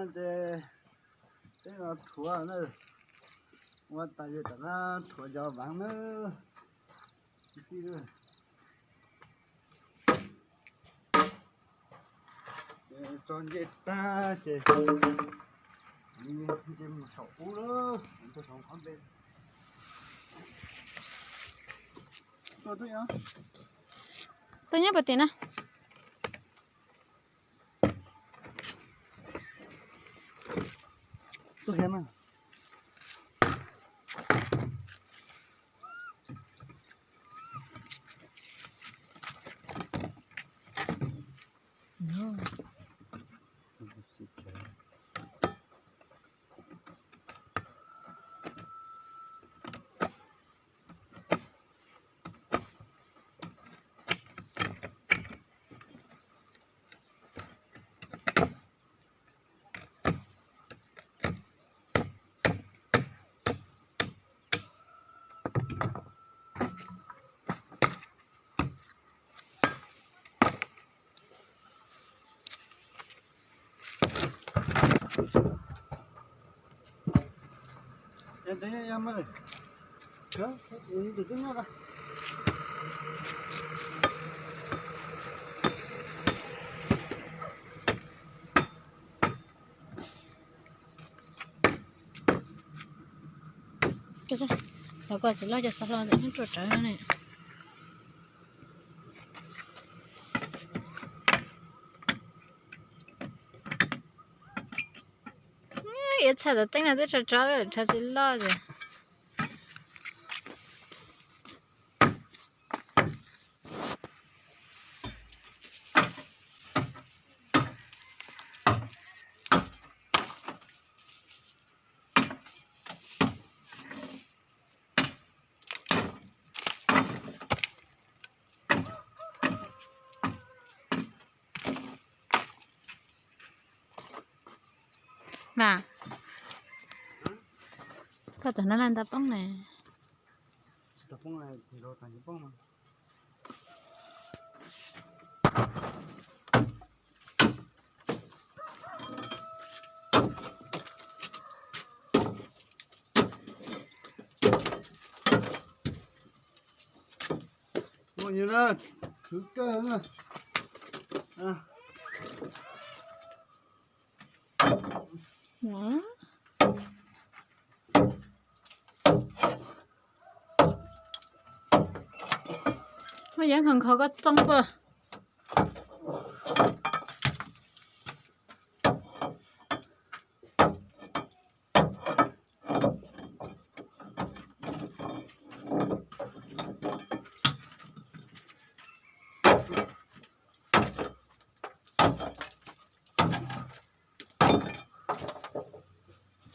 Ces peb los rhuav na, ua tas yog tom qab rhuav cov vaav na. Tso ncej tag ces nce mus saum ub lawm, saum qhov npe. Tuaj nyob puag tim na. Tuaj thiab na. Los koj txiv loj cov xov hlau ntawm nyob ruaj rawv no ne. Yuav tshaj tom teeb no twb rho rov rho txiv loj ces. Mas, koj tam no nta poob ne. Khwv kawg na. Muaj yeeb nkhaus nkhaus koj txooj puag.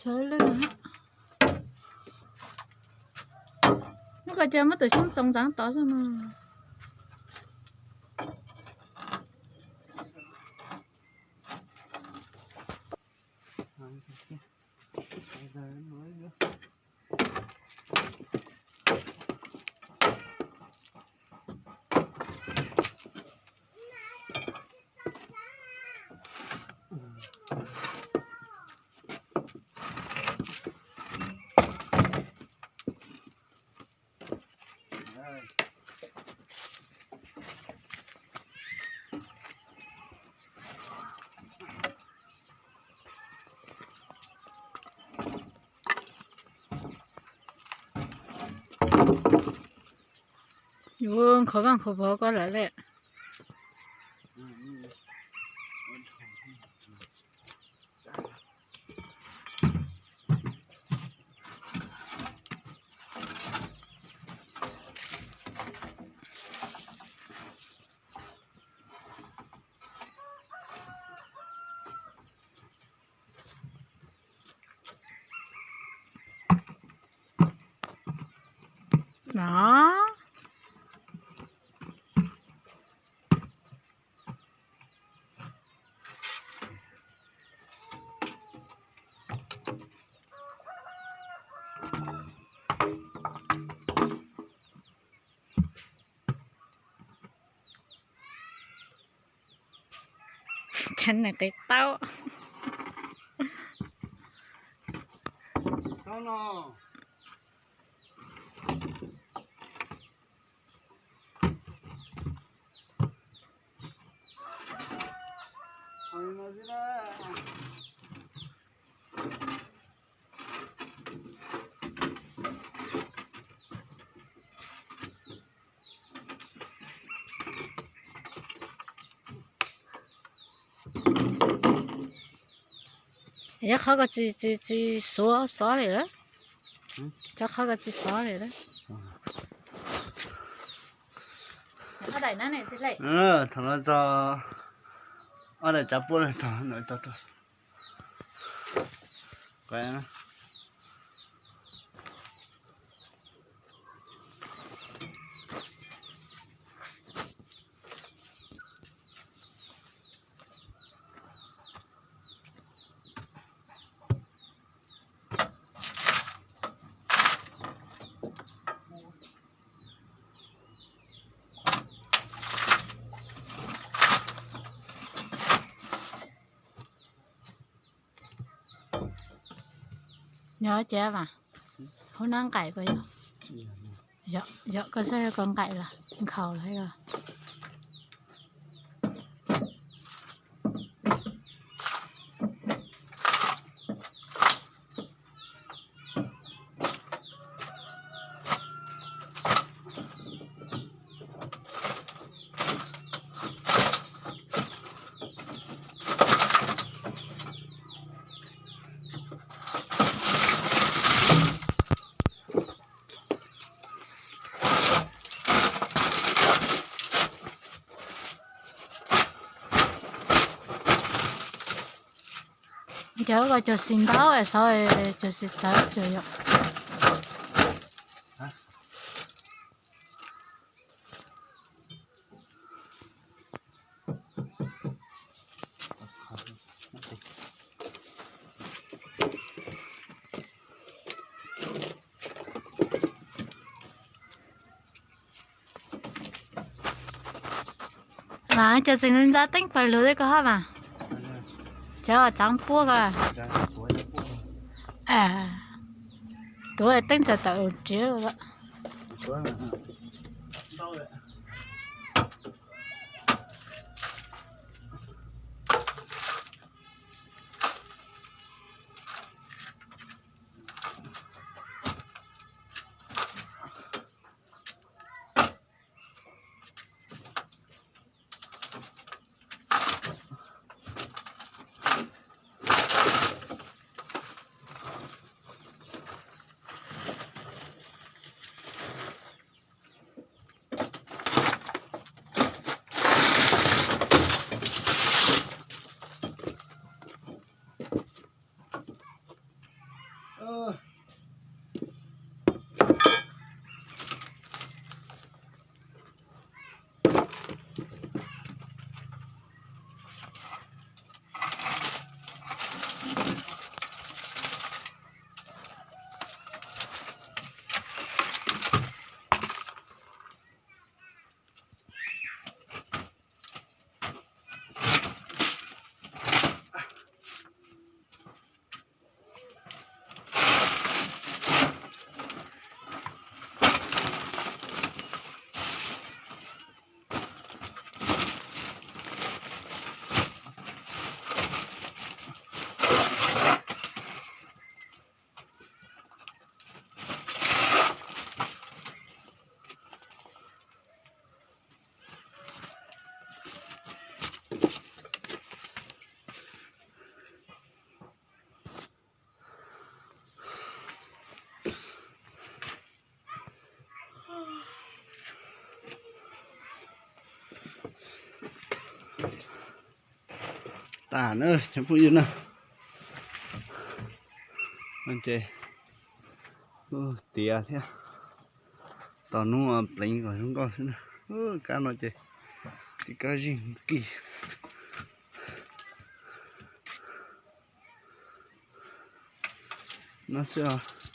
Txhawv lawm. Hnub ko cia muab tus xyoob txoov ntxeev tod xwb mas. Yuav nkhaus vaj nkhaus vov koj lawm lawm. No. Cov neeg qis taub. Yog qhov ko tsis, tsis, tsis xuav xov li lawm. Cov qhov ko tsis xov li lawm. Thaum no txog ob daim tsav puab no tog no tau. Nyob ces mas hub nab nqaim ko yog, yog koj saib koj nqaim los nkhaus los. Cov ko cog xis ntaub es xauv cog xis txawv cog yom. Mas cov txiv ntxaa teeb pawg lug tej ko hab mas, cov txaav puab ko, tuav teeb txawm tawm lug tsiav. Tas na cov phooj ywg na, ces tiav thiab, tos hnub pleev kom zoo nkauj xwb na. Kab no ces tsis kab zig kis no xwb os.